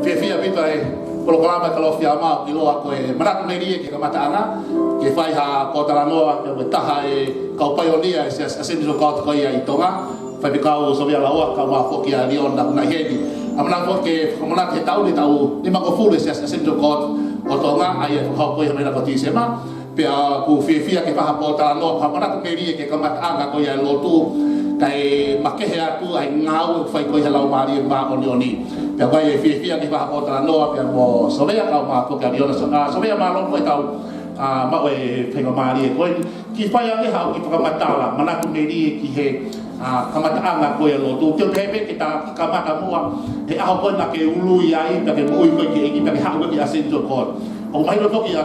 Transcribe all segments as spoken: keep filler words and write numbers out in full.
Fiefia ʻaupito ʻa e polokalama Kalofiama, ʻiloa ko e Manatu Melie ki he Kamataʻanga, ke fai ha pōtalanoa pea mo e taha e kau paionia ʻa e Siasi Assemblies of God ko ia ʻi Tonga, Faifekau Sovea Laua, kaeʻumaʻā foki ʻa Liona Kunaʻiheni. ʻA ia ʻoku ou fakamanatu ke fakamanatu he taʻu ni, taʻu nimangofulu ʻa e Siasi Assemblies of God ʻo Tonga, ʻa ia ʻe fakahoko ʻi he māhina ko Tīsema. Pea ʻoku ou fiefia ke fai ha pōtalanoa, ha manatu melie ki he kamataʻanga ko ia ʻo e lotu, kae makehe atu ʻa e ngāue ʻoku fai ko ia ʻe he Laumālie Māʻoniʻoni. Pea ʻoku ou fiefia ke fai ha pōtalanoa pea mo Sovea kaeʻumaʻā foki ʻa Liona. So-, ʻa, Sovea, mālō mo e tau, ʻa, maʻu e faingamālie ko eni ke fai ange haʻo kiʻi fakamatala, manatu melie ki he, ʻa, kamataʻanga ko ia ʻo e lotu. Te u pehē pē ke ta kamata muʻa he ʻaho ko ē naʻa ke ului ai, pea ke moʻui ko ē ki he ʻEiki, pea ke haʻu ko ē ki he Assemblies of God. ʻOku mahino foki ʻa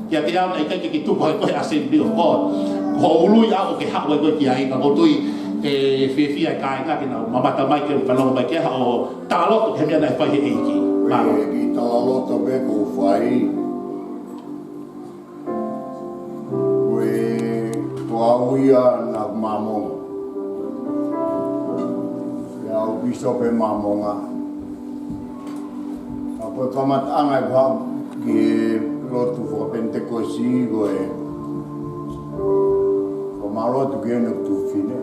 kiate au naʻe ʻikai ke ke tupu ai koe he Assembly of God. Ko hoʻo ului ʻaʻau ke haʻu ai koe ki ai, ka ʻoku ou tui ʻe fiefia e kāinga ke nau mamata mai ke fanongo mai ki haʻo talaloto ki he meʻa naʻe fai ʻe he ʻEiki. Mālō. Ko e kiʻi talaloto pē ʻoku ou fai. Ko e, ko au ia naʻa ku Māmonga. Pea u pīsope Māmonga. Ka ko e kamataʻanga ʻeku haʻu ki he lotu fakapenitekosi ko e, ko e mālō atu ki heʻene tuofefine,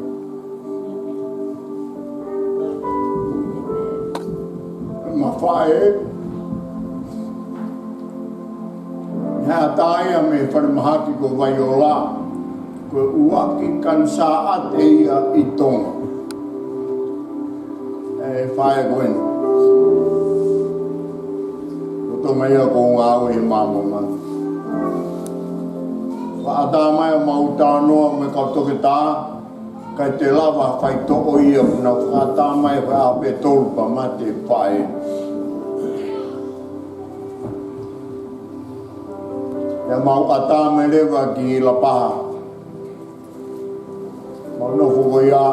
mo e faʻē. Naʻe ʻatā ia mei falemahaki ko Vaiola. Ko e ʻuluaki kanisā ʻatā ia ʻi Tonga. ʻE faʻē ko eni. Ko Tonga ia ʻoku ou ngāue ʻi he Māmonga. Fakaʻatā mai ʻemau talanoa mo e kau toketā, ʻikai toe lava ha faitoʻo ia, kuo nau fakaʻatā mai ko e ʻaho pē ʻe tolu pea mate e faʻē. Pea mau ʻatā mai leva ki Lapaha. Mau nofo ko ia,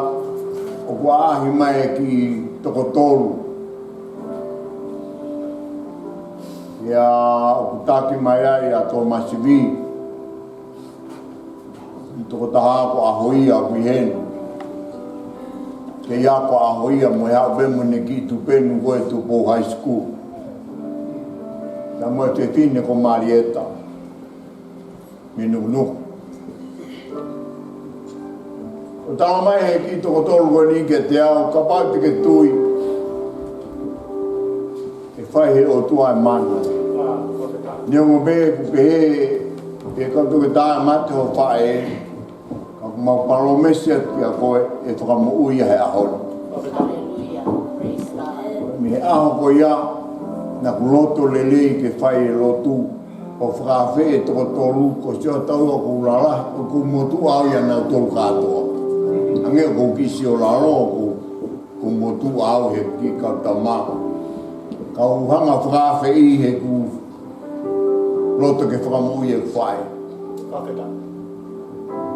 ʻoku ʻaʻahi mai e kiʻi toko tolu. Pea ʻoku taki mai ai ʻa Tōmasi Vī, kiʻi tokotaha ako ʻaho ia ʻoku ʻi heni. Kei ako ʻaho ia mo e haʻu pē mo ʻene kiʻi tupenu ko e Tupou High School. Pea mo e fefine ko Malieta mei Nukunuku. ʻOku tala mai ʻe he kiʻi toko tolu ko eni kiate au, kapau te ke tui, ʻe fai ʻe he ʻOtua e mana. Neongo pē ʻoku pehē ʻe he kau toketā ʻe mate hoʻo faʻē, ka ʻoku mau palōmesi atu kiate koe ʻe fakamoʻui ia he ʻaho ni. Mei he ʻaho ko ia naʻa ku loto lelei ke fai e lotu ʻo fakaafeʻi e toko tolu, ko siʻotau ʻoku lalahi, ʻoku motuʻa au ʻia nautolu kātoa. Hangē ʻoku ou kiʻi sio lalo, ʻoku, ʻoku motuʻa au he kiʻi kau tama. Kau hanga fakaafeʻi he ʻoku loto ke fakamoʻui e faʻē.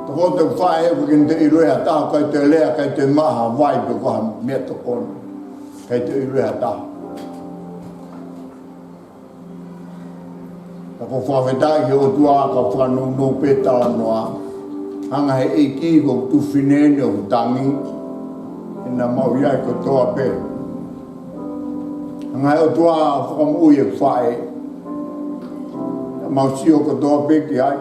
Toko te faʻē ʻoku ʻikai ke ne toe ʻilo ʻe ha taha, ʻikai toe lea, ʻikai toe maʻu ha vai pe ko ha meʻatokoni. ʻIkai toe ʻilo ʻe ha taha. Ka ʻoku ou fakafetaʻi ki he ʻOtua, ka u fakanounou pē talanoa. Hanga ʻe he ʻEiki ko e tuofefine ni ʻoku tangi, ʻe na mau ʻi ai kotoa pē. Hanga ʻe he ʻOtua ʻo fakamoʻui e faʻē, ʻe mau sio kotoa pē ki ai.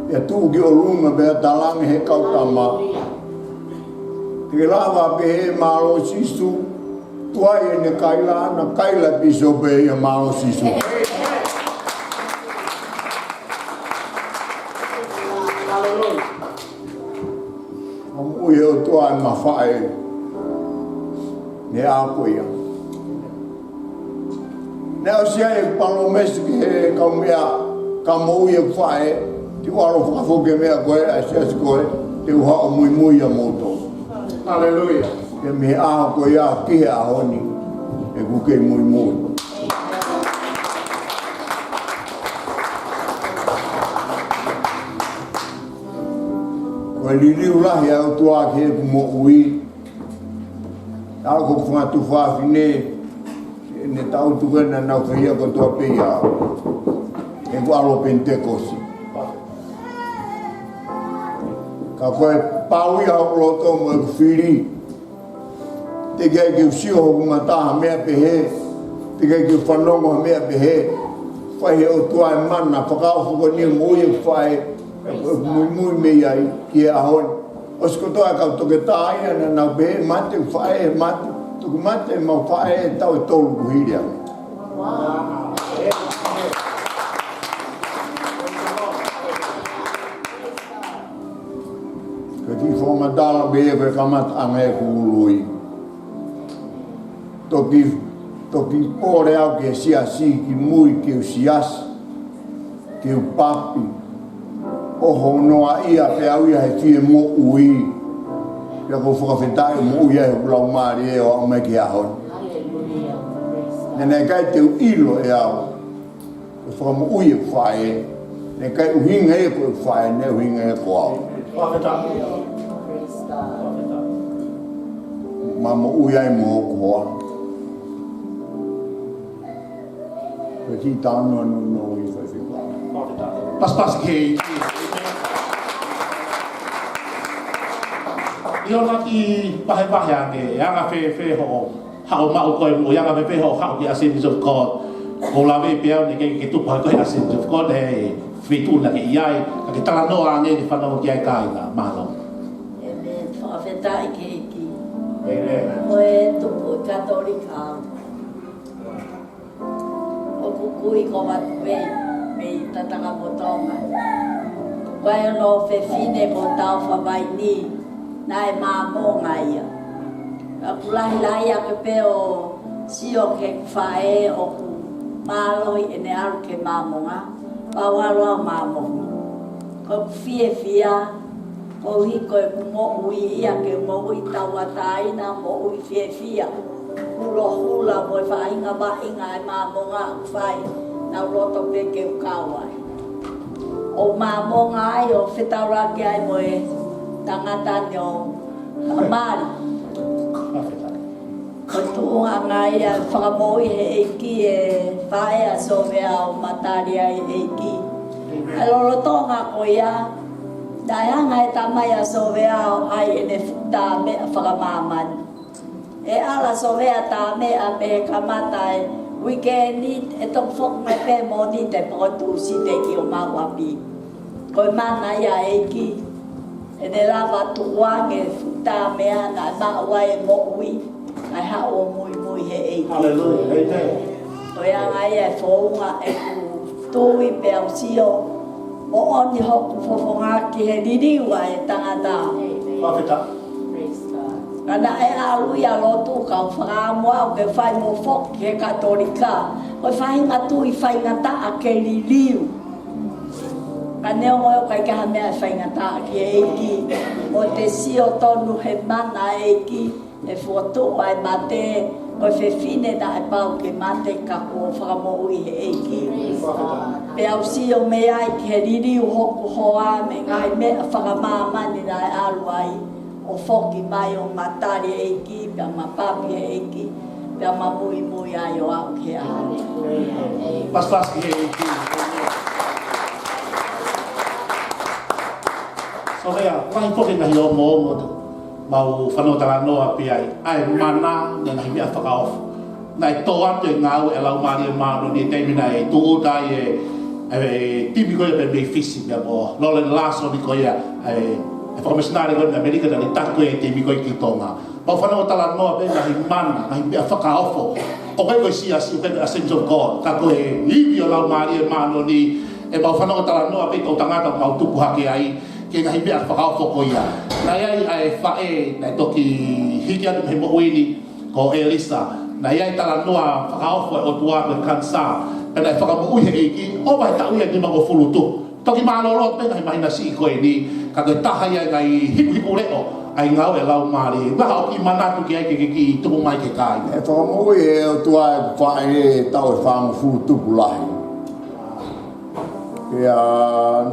Pea tuʻu ki ʻolunga pea talaange ʻe he kau tama, te ke lava pē ʻe mālō Sīsū, tuai ʻene kaila, ʻa ʻene kaila pīsope ia, mālō Sīsū. Fakamoʻui ʻe he ʻOtua ʻema faʻē. Naʻe ako ia. Naʻe ʻosi ʻi ai e palōmesi ki he kaumeʻa ka moʻui e faʻē, te u ʻalu ʻo fakafoki e meʻa ko ē ʻa e siasi ko ē, te u haʻu ʻo muimui ʻia moutolu. Haleluia. Pea mei he ʻaho ko ia ki he ʻaho ni, ʻeku kei muimui. Ko e liliu lahi ʻa e ʻOtua ki heʻeku moʻui. Naʻa ku ʻi he fanga tuofefine, ʻene tau tuku ena naʻa nau fehiʻa kotoa pē ia. ʻEku ʻalu ʻo Penitekosi. Ka ko e pau ia ʻoku loto mo ʻeku fili. Teʻeki ai ke u sio hoku mata ha meʻa pehē. Teʻeki ai ke u fanongo ha meʻa pehē. Fai he ʻOtua e mana fakaofo ko eni ʻo moʻui e faʻē, ʻo muimui mei ai ki he ʻaho ni. ʻOsi kotoa e kau toketā ia naʻa nau pehē, mate faʻē, mate, toki mate ʻemau faʻē taʻu ʻe tolu kuo hili ange. Ko e kiʻi fakamatala pē ia ko e kamataʻanga ʻeku ului. Toki, toki pole au ki he siasi kimui ke u siasi, ke u papi. ʻOho noa ia pē au ia he fie moʻui. Pea ʻoku ou fakafetaʻi ʻoku moʻui ai hoku laumālie ʻo aʻu mai ki he ʻaho ni. Naʻe ʻikai te u ʻilo ʻe au ʻe fakamoʻui e faʻē. Naʻe ʻikai ʻuhinga ia ko e faʻē, naʻe ʻuhinga ia ko au. Fakafetaʻi. Ma moʻui ai mo hoku hoa. Ko e kiʻi talanoa nounou ia, Faifekau. Pasipasi ki he ʻEiki. ʻIo, naʻa ke vahevahe ange, ʻe anga fēfē hoʻo haʻu ʻo maʻu ko e moʻui, ʻe anga fēfē hoʻo haʻu ki he Assemblies of God. ʻOku ou lave pē au naʻe ʻikai ke tupu hake au he Assemblies of God he feituʻu naʻa ke ʻi ai, ka ke talanoa ange ke fanongo ki ai kāinga. Mālō. ʻĒmeni. Fakafetaʻi ki he ʻEiki. ʻĒmeni. Ko e tupu ʻi Katolika au. ʻOku ou kui ko Vatuei, mei Tatakamotonga. Ko e ʻū fefine ko Taufa Vaini, naʻe Māmonga ia. Ka ʻoku lahilahi ake pē ʻo sio ki he faʻē ʻoku mālohi ʻene ʻalu ki he Māmonga, pea u ʻalu au Māmonga. Ko ʻeku fiefia, koeʻuhi ko ʻeku moʻui ia ke moʻui tauʻatāina, moʻui fiefia. Hulohula mo e faʻahinga vaʻinga ʻa e Māmonga ʻoku fai, naʻa ku loto pē ke u kau ai. ʻO Māmonga ai, ʻo fetaulaki ai mo e tangata ni ʻo Mali. Ko e tuʻunga ia ʻa e fakamoʻui he ʻEiki e faʻē ʻa Sovea ʻo matali ai e ʻEiki. ʻA e lolotonga ko ia, naʻe hanga ʻe he tamai ʻa Sovea ʻo ʻai ʻene fuʻu tā meʻa fakamāmani. ʻE ʻalu ʻa Sovea tā meʻa mei he kamata e uike ni, ʻe toki foki mai pē Mōnite pe ko Tūsite ki homau ʻapi. Ko e mana ia ʻa e ʻEiki, ʻene lava tukuange e fuʻu tā meʻa naʻe maʻu ai e moʻui, kae haʻu ʻo muimui he ʻEiki. Haleluia. ʻĒmeni. Ko e anga ia e founga ʻeku tui pea u sio, moʻoni hoku fofonga ki he liliu ʻa e tangata. Fakafetaʻi. Ka naʻe ʻalu ia ʻo lotu, kau fakaʻamu au ke fai mo foki ki he Katolika. Ko e faʻahinga tui faingataʻa ke liliu. Ka neongo ʻoku ʻikai ke ʻi ai ha meʻa ʻe faingataʻa ki he ʻEiki, ʻo te sio tonu he mana ʻa e ʻEiki, ʻe fokotuʻu ʻa e mate, ko e fefine naʻe pau ke mate ka kuo fakamoʻui he ʻEiki. Pea u sio mei ai ki he liliu hoku hoa mei he ngaahi meʻa fakamāmani naʻe ʻalu ai, ʻo foki mai ʻo matali e ʻEiki, pea ma papi he ʻEiki, pea ma muimui ai ʻo aʻu ki he ʻaho ni. Pasipasi ki he ʻEiki. Sovea, lahi foki e ngaahi ongoongo te mau fanongo talanoa pē ai, ʻa e mana mo e ngaahi meʻa fakaofo. Naʻe tō atu e ngāue ʻa e Laumālie Māʻoniʻoni he taimi naʻe tūʻuta ai e, e, e timi ko ia pē mei Fisi, pea mo Loleni Lasoni ko ia, e, e fakamisinale ko ia mei ʻAmelika, naʻa ne taki ko ia e timi ko ia ki Tonga. Mau fanongo talanoa pē ngaahi mana, ngaahi meʻa fakaofo. ʻOku ʻikai ko e siasi, ʻoku ʻikai ko e Assemblies of God, ka ko e ivi ʻo e Laumālie Māʻoniʻoni, ʻemau fanongo talanoa pē ʻi he toʻutangata ʻoku mau tupu hake ai, ki he ngaahi meʻa fakaofo ko ia. Naʻe ʻi ai ʻa e faʻē naʻe toki hiki atu mei he moʻui ni, ko ʻElisa. Naʻe ʻi ai e talanoa fakaofo ʻa e ʻOtua ko e kanisā. Pea naʻe fakamoʻui he ʻEiki, ʻo vahe taʻu ia nimangofulu tupu. Toki mālōlō pē ngaahi māhina siʻi ko eni, ka ko e taha ia e ngaahi hikuhikuleʻo ʻa e ngāue ʻa e Laumālie. Vaha ʻoku ke manatu ki ai ke ke kiʻi tuku mai ki he kāinga. ʻE fakamoʻui ʻe he ʻOtua e faʻē taʻu ʻe fāngofulu tupu lahi. Pea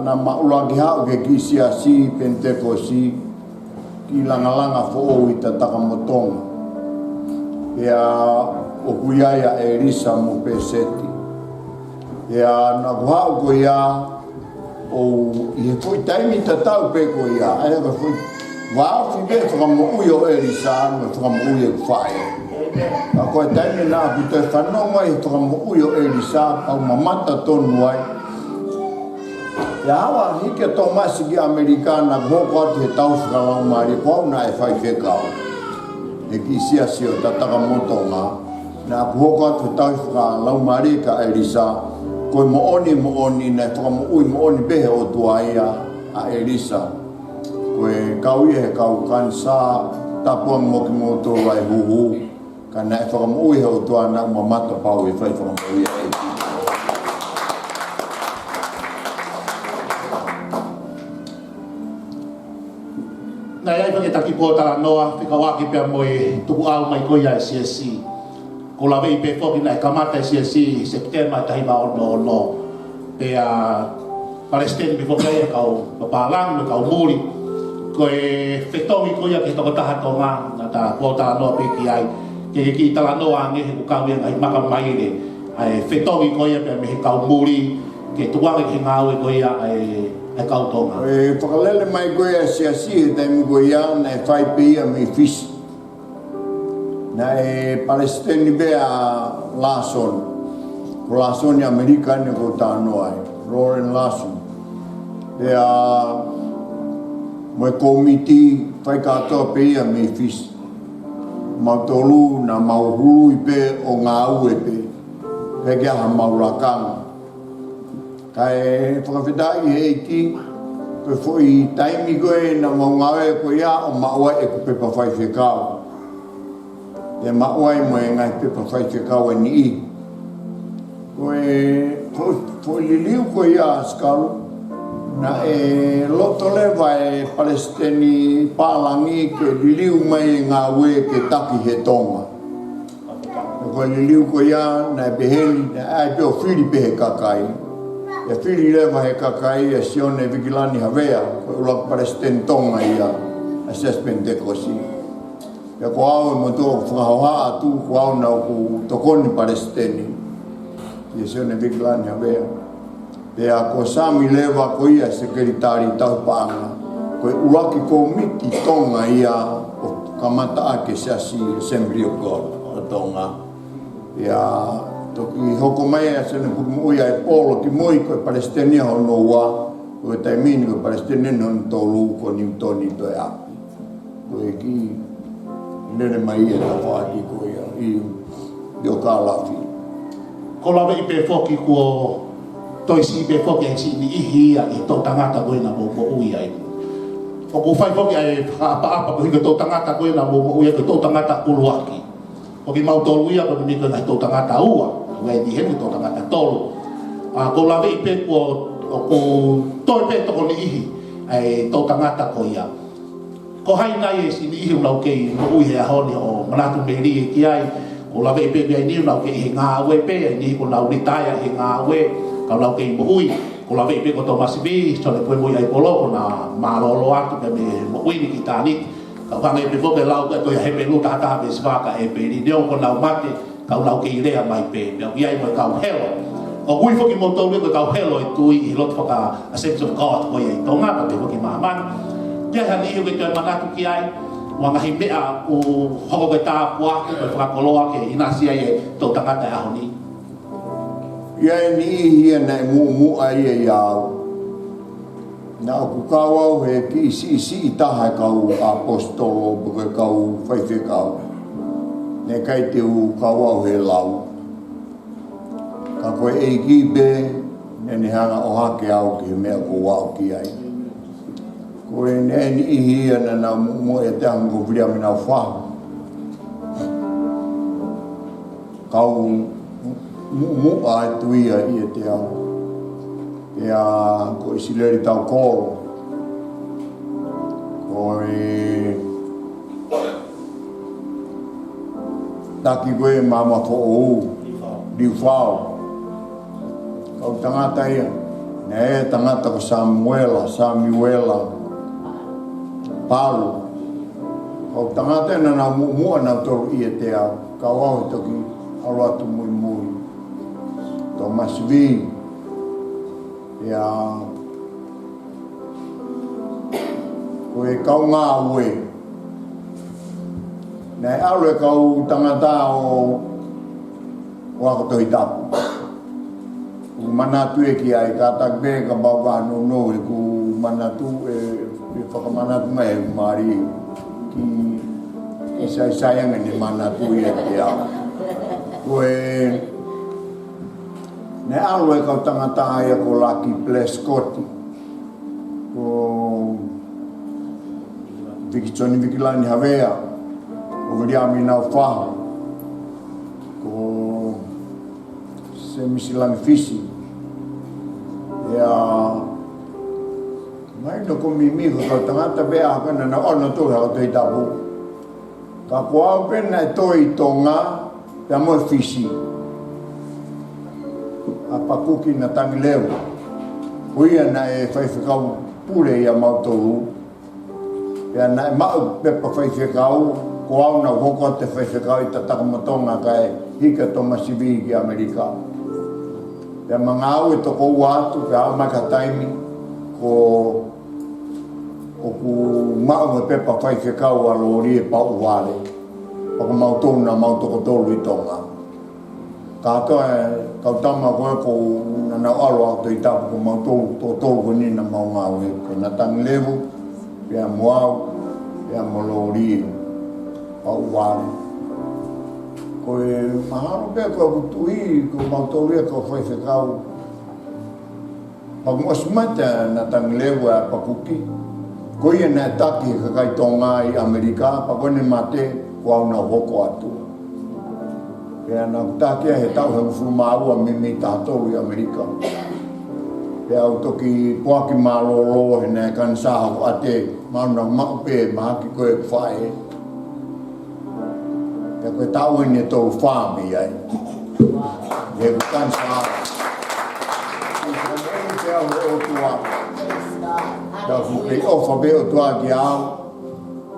naʻa ma ʻuluaki haʻu ki he kiʻi siasi Penitekosi, kiʻi langalanga foʻou ʻi Tatakamotonga. Pea ʻoku ʻi ai ʻa ʻElisa mo Pēseti. Pea naʻa ku haʻu ko ia, ʻo ʻi he foʻi taimi tatau pē ko ia, ʻa ia ko e foʻi Vāofi pē fakamoʻui ʻo ʻElisa, mo e fakamoʻui ʻeku faʻē. Ka ko e taimi naʻa ku toe fanongo ai he fakamoʻui ʻo ʻElisa, pea u mamata tonu ai. ʻI he ʻaho hiki ʻa Tōmasi ki ʻAmelika, naʻa ku hoko atu he tauhi fakalaumālie, ko au naʻe faifekau he kiʻi siasi ʻo Tatakamotonga. Naʻa ku hoko atu he tauhi fakalaumālie kia ʻElisa. Ko e moʻoni, moʻoni, naʻe fakamoʻui moʻoni pē he ʻOtua ia ʻa ʻElisa. Ko e kau ia he kau kanisā, tapu ange mo kimoutolu ʻa e huhu. Ka naʻe fakamoʻui he ʻOtua, naʻa ku mamata pau he fai fakamoʻui ʻa e ʻEiki. Naʻe ʻi ai pē ke taki pōtalanoa, fekauʻaki pea mo e tukuʻau mai ko ia ʻa e siasi. Ko u laveʻi pē foki naʻe kamata e siasi Sepitema taha hiva ono ono. Pea palesiteni pē foki ai e kau papālangi mo e kau muli. Ko e fetongi ko ia ki he tokotaha Tonga, naʻa ta pōtalanoa pē ki ai. Ke ke kiʻi talanoa ange he ʻoku kau ia he ngaahi maka maile ʻa e fetongi ko ia pea mei he kau muli, ke tuku ange ki he ngāue ko ia ʻa e, ʻa e kau Tonga. Ko e fakalele mai ko ia ʻa e siasi he taimi ko ia naʻe fai pē ia mei Fisi. Naʻe palesiteni pē ʻa Larson. Ko Larson ʻi ʻAmelika ni ʻoku ou talanoa ai. Lawrence Larson. Pea mo e kōmiti fai kātoa pē ia mei Fisi. Mautolu naʻa mau hului pē ʻo ngāue pē. Pea ke ʻi ai ha mau lakanga. Kae fakafetaʻi he ʻEiki, ko e foʻi taimi ko ē naʻa mau ngāue ko ia ʻo maʻu ai ʻeku pepa faifekau. ʻE maʻu ai mo e ngaahi pepa faifekau ʻe niʻihi. Ko e foʻi, foʻi liliu ko ia Sikalu, naʻe loto leva e palesiteni pālangi ke liliu mai e ngāue ke taki he Tonga. Ko e liliu ko ia, naʻe pehē ni, naʻe ʻai pē ʻo fili pē he kakai. ʻE fili leva he kakai ʻa Sione Vikilani Havea, ko e ʻuluaki palesiteni Tonga ia ʻa e Siasi Penitekosi. Pea ko au e motuʻa ʻoku fakahohaʻa atu, ko au naʻa ku tokoni palesiteni kia Sione Vikilani Havea. Pea ko Sami leva ko ia sekelitali tauhi paʻanga. Ko e ʻuluaki kōmiti Tonga ia ʻo kamata ʻaki e Siasi Assembly of God ʻo Tonga. Pea toki hoko mai ʻa Sione Pukemoʻui ʻa e Polo kimui ko e palesiteni ia hono ua, ko e taimi ni ko e palesiteni hono tolu ko Niutoni Toeapi. Ko e kiʻi lele mai ia ʻa e tafaʻaki ko ia ʻi, ʻi ʻOkalafi. Ko u laveʻi pē foki kuo toe siʻi pē foki ʻa e siʻi niʻihi ia ʻi he toʻutangata ko ē naʻa mou moʻui ai. ʻOku fai foki ʻa e fakaʻapaʻapa koeʻuhi ko e toʻutangata ko ē naʻa mou moʻui ai ko e toʻutangata ʻuluaki. Ko kimautolu ia ko e mimi ko e ngaahi toʻutangata ua, ʻa ia ʻi heni toʻutangata tolu. ʻA, ko u laveʻi pē kuo, ʻoku toe pē tokoniʻihi ʻa e toʻutangata ko ia. Ko hai nai e siʻi niʻihi ʻoku nau kei moʻui he ʻaho ni ʻo manatu melie ki ai? Ko u laveʻi pē mei ai ni ʻoku nau kei ʻi he ngāue pē, ʻa e niʻihi kuo nau litaea he ngāue, ka ʻoku nau kei moʻui. Ko u laveʻi pē ko Tōmasi Vī, Sione Pukemoʻui ʻa e Polo, kuo nau mālōlō atu pē mei he moʻui ni ki ʻitāniti. Ka ʻoku hangē pē foki e lau ko ē ʻa e tohi Hepelū taha taha veesi fā ka ʻEpeli, neongo kuo nau mate, ka ʻoku nau kei lea mai pē, pea ʻoku ʻi ai mo e kau helo. ʻOku ui foki kimoutolu ia ko e kau helo ʻo e tui ʻi he lotu faka-Assemblies of God ko ia ʻi Tonga, pea pehē foki ʻi māmani. Pea ʻi ai ha niʻihi ʻoku ke toe manatu ki ai, mo e ngaahi meʻa ʻoku hoko ko e tāpuaki, ko e fakakoloa ke ʻinasi ai e toʻutangata he ʻaho ni? ʻI ai e niʻihi ia naʻe muʻomuʻa ia ʻia au. Naʻa ku kau au he kiʻi siʻisiʻi taha e kau ʻaposetolo pe ko e kau faifekau. Naʻe ʻikai te u kau au he lau. Ka ko e ʻEiki pē naʻa ne hanga ʻo ʻohake au ki he meʻa ʻoku ou aʻu ki ai. Ko e niʻihi ia naʻa nau muʻomuʻa ʻiate au, ko Viliami Naufahu. Kau muʻomuʻa atu ia ʻiate au. Pea ko ʻIsileli Taukolo. Ko e taki ko ē Maama Foʻou, Liufau. Kau tangata ia. Naʻe tangata ko Samuela, Samuela Palu. Kau tangata ia naʻa nau muʻomuʻa nautolu ʻiate au. Kau au he toki ʻalu atu muimui. Tōmasi Vī. Ia. Ko e kau ngāue. Naʻe ʻalu e kau tangata ʻo, ʻo ako Tohi Tapu. ʻOku manatu ʻe ki ai, kātaki pē kapau ka nounou ʻeku manatu ʻe, ʻe fakamanatu mai ʻeku mali ki, ki saisai ange ne manatu ia te au. Ko e, naʻe ʻalu e kau tangata ia ko Lucky Prescott, ko Viki Soni Vikilani Havea, ko Viliami Naufahu, ko Semisi Langifisi. ʻIa, mai no ko mimi ko kau tangata pē ʻa haka na na ono tō ha Tohi Tapu. Ka ko au pē naʻe toe ʻi Tonga, pea mo e Fisi. ʻA Pakuki Natangilevu. Ko ia naʻe faifekau pule ia mautolu. Pea naʻe maʻu pepa faifekau, ko au naʻa ku hoko atu e faifekau ʻi Tatakamotonga kae hiki ʻa Tomasi Vī ki ʻAmelika. Pea ma ngāue toko ua atu, pea aʻu mai ki ha taimi, ko ʻoku maʻu e pepa faifekau ʻa Lōlie Pauʻuvale. Pea ko mautolu naʻa mau toko tolu ʻi Tonga. Kātoa e kau tama ko ē ʻoku nau ʻalu ʻo ako Tohi Tapu ko mautolu toko tolu ko eni naʻa mau ngāue. Ko Natangilevu, pea mo au, pea mo Lōlie Pauʻuvale. Ko e mahalo pē ko ʻeku tui, ko mautolu ia kau faifekau. Pea kuo ʻosi mate ʻa Natangilevu ʻa Pakuki. Ko ia naʻe taki he kakai Tonga ʻi ʻAmelika, pea ko ʻene mate, ko au naʻa ku hoko atu. Pea naʻa ku taki ia he taʻu hongofulu mā ua mimi taha tolu ʻi ʻAmelika. Pea u toki poaki mālōlō he naʻe kanisā hoku ʻate, mau na maʻu pē mahaki ko e faʻē. Pea ko e taʻu eni ʻe tolu fā mei ai. He ko e kanisā. Pea ko e ʻOtua. Pea ko e ʻofa pē ʻOtua ki au.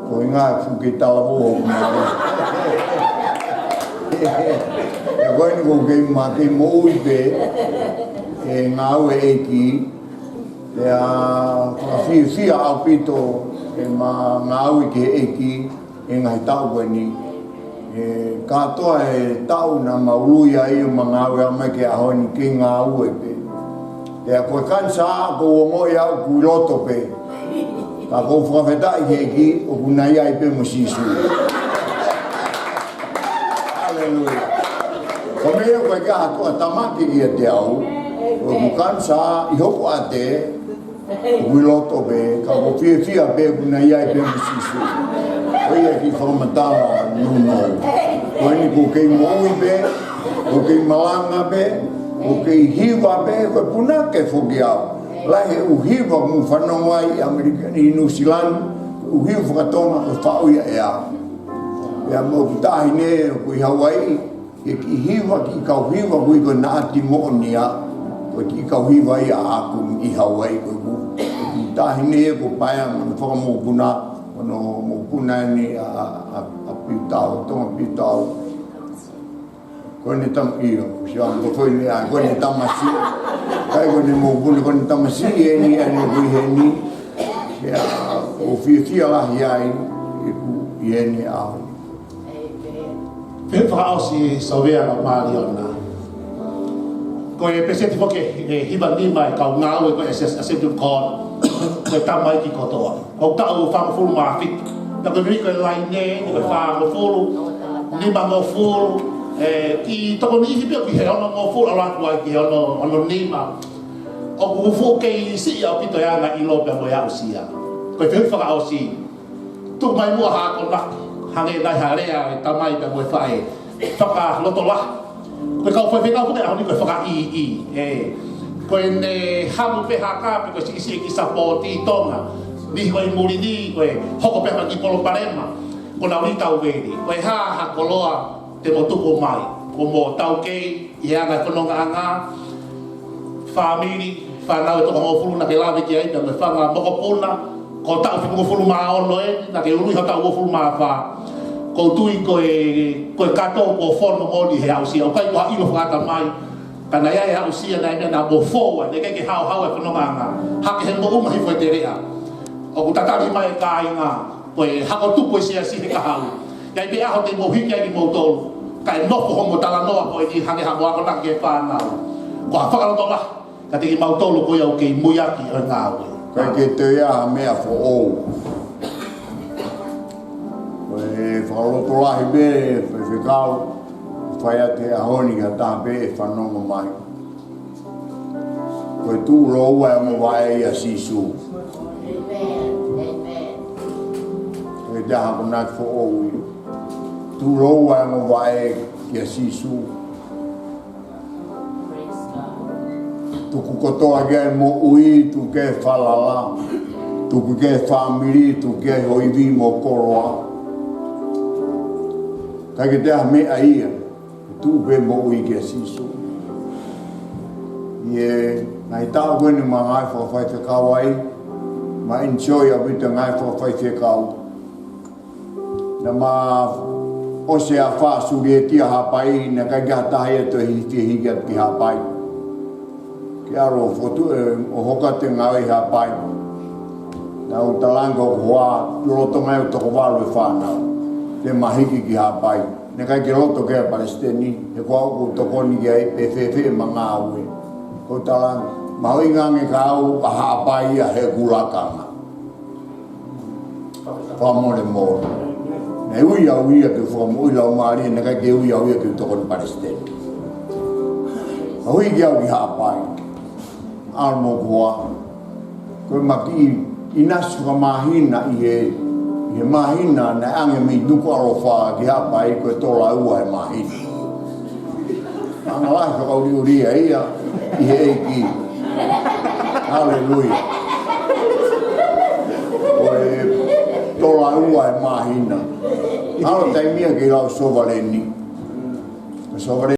Ko e ngā fuke talavou ʻo mare. Pea ko eni ko e kei ma kei moʻui pē. ʻE ngāue ʻEiki. Pea fakafiefia ʻaupito ʻema ngāue ki he ʻEiki he ngaahi taʻu ko eni. ʻE kātoa e taʻu naʻa ma ului ai ʻo ma ngāue ʻo aʻu mai ki he ʻaho ni kei ngāue pē. Pea ko e kanisā ʻoku ou ongoʻi au ʻoku ʻi loto pē. Ka ʻoku ou fakafetaʻi ki he ʻEiki ʻoku na ʻi ai pē mo Sīsū. Haleluia. Ko e meʻa ko ē ʻoku ʻikai ha toʻa tāmaki ʻiate au, ʻoku kanisā ʻi hoku ʻate, ʻoku ʻi loto pē, ka ʻoku ou fiefia pē ʻoku na ʻi ai pē mo Sīsū. Ko ia ki he fakamatala nounou. Ko eni ʻoku kei moʻui pē, ʻoku kei malanga pē, ʻoku kei hiva pē, ko e punake foki au. Lahi e ʻū hiva ʻoku ou fanongo ai ʻi ʻAmelika, ʻi Nuʻusila ni, ʻū hiva faka-Tonga ʻoku faʻu ia ʻe au. Pea mo ʻeku taʻahine ʻoku ʻi Hauaiʻi, he kiʻi hiva, kiʻi kau hiva, ʻoku ui ko e Naʻati Moʻonia, ko e kiʻi kau hiva ia ʻaʻaku ʻi Hauaiʻi, ko ʻeku, ʻeku taʻahine ʻoku paea mo e fakamokopuna, ʻo e mokopuna eni ʻa, ʻa, ʻa, ʻa Piutao, Tonga Piutao. Ko ʻene tama ʻio, si ʻa ko fo ʻi ai, ko ʻene tamasiʻi. Kai ko ʻene mokopuna, ko ʻene tamasiʻi eni, ʻa ʻene kui heni. Ia, ʻoku ou fiefia lahi ai, ʻi he ku, ʻi heni au. Pea fakaʻosi Sovea mo Maliona. Ko e peseti foki ʻe hiva nima e kau ngāue ko e Assemb-, Assembly of God, ko e tamaiki kotoa. Ko e taʻu fāngofulu mā fitu. Pea ko e mimi ko e laine, ko e fāngofulu, nimangofulu, ʻe, ʻi tokoni ʻi he pea ki he onongofulu, ʻalu atu ai ki he ono, ono nima. ʻOku fuʻu kei siʻi ʻaupito e anga ʻilo pea mo e aʻusia. Ko e fehuʻi fakaʻosi. Tuku mai muʻa ha akonaki, hangē nai ha lea ʻa e tamai pea mo e faʻē. Fakalotolahi. Ko e kau faifekau ko e ʻaho ni ko e fakaʻīʻī. ʻE, ko ʻene hamu pē ha kapi ko e siʻisiʻi ki sapoti Tonga. Niʻihi ko ē ʻi muli ni, ko e hoko pē ha kiʻi palopalema. Ko ʻenau lī tauveli. Ko e hā ha koloa te mo tuku mai. Ko mo taukei, ʻi he anga e fonongaʻanga, fāmili, fānau ʻe toko hongofulu naʻa ke lave ki ai, pea mo e fanga mokopuna, ko e taʻu fitungofulu mā ono eni, naʻa ke ului ha taʻu uofulu mā fā. ʻOku ou tui ko e, ko e kato kuo fono moʻoni he aʻusia, ʻoku ʻikai ko ha ʻilo fakatamai, ka naʻe ʻi ai e aʻusia naʻe meʻa naʻa mo fou ai, naʻe ʻikai ke haohaoa e fonongaʻanga, hake he moʻunga hifo e teleʻa. ʻOku tatali mai e kāinga, ko e hako tupu e siasi he kahaʻu. ʻI ai pē ʻaho te mou hiki ai kimoutolu, kae nofo hoʻomou talanoa ko eni hangē ha mou akonaki ki he fānau. Ko ha fakalotolahi kiate kimautolu ko ia ʻoku kei muiaki ʻo e ngāue. ʻIkai ke toe ʻi ai ha meʻa foʻou. Ko e fakalotolahi pē, faifekau, fai atu he ʻaho ni ki ha taha pē ʻe fanongo mai. Ko e tuʻuloua e ongo vaʻe ʻia Sīsū. ʻIkai ke toe ʻi ai ha akonaki foʻou ia. Tuʻuloua e ongo vaʻe kia Sīsū. Tuku kotoa ki ai e moʻui, tuku ki ai e falala, tuku ki ai e fāmili, tuku ki ai ho ivi mo e koloa. ʻIkai ke toe ʻi ai ha meʻa ia. Tuʻu pē moʻui kia Sīsū. ʻI he ngaahi taʻu ko eni naʻá ma ngāue fakafaifekau ai, ma enjoy ʻaupito e ngāue fakafaifekau. Naʻá ma ʻosi e afā, suli e tia Haʻapai, naʻe ʻikai ke ʻi ai ha taha ia ʻe toe hifihiki atu ki Haʻapai. Ke ʻalu ʻo fokotuʻu ʻo hoko atu e ngāue ʻi Haʻapai. Naʻá ku talaange ko e hoa, lolotonga ʻeku toko valu e fānau, te ma hiki ki Haʻapai. Naʻe ʻikai ke loto ki ai e palesiteni, he ko au ʻoku tokoni ki ai pe fēfē ʻema ngāue. Ko e talaange, mahuʻinga ange kia au ʻa Haʻapai ʻi heʻeku lakanga. Fakamolemole. Naʻe ui au ia ke u fakamoʻui laumālie, naʻe ʻikai ke ui au ia ke u tokoni palesiteni. Ka ui au ki Haʻapai. ʻAlu mo e hoa. Ko ʻema kiʻi ʻinasi fakamāhina ʻi he, ʻi he māhina naʻe ʻange mei Nukuʻalofa ki Haʻapai ko e tola ua he māhina. Anga lahi fakaʻuliʻulia ia ʻi he ʻEiki. Haleluia. Ko e tola ua he māhina. ʻAlu taimi ia ke lau sovaleni. Ko e sovaleni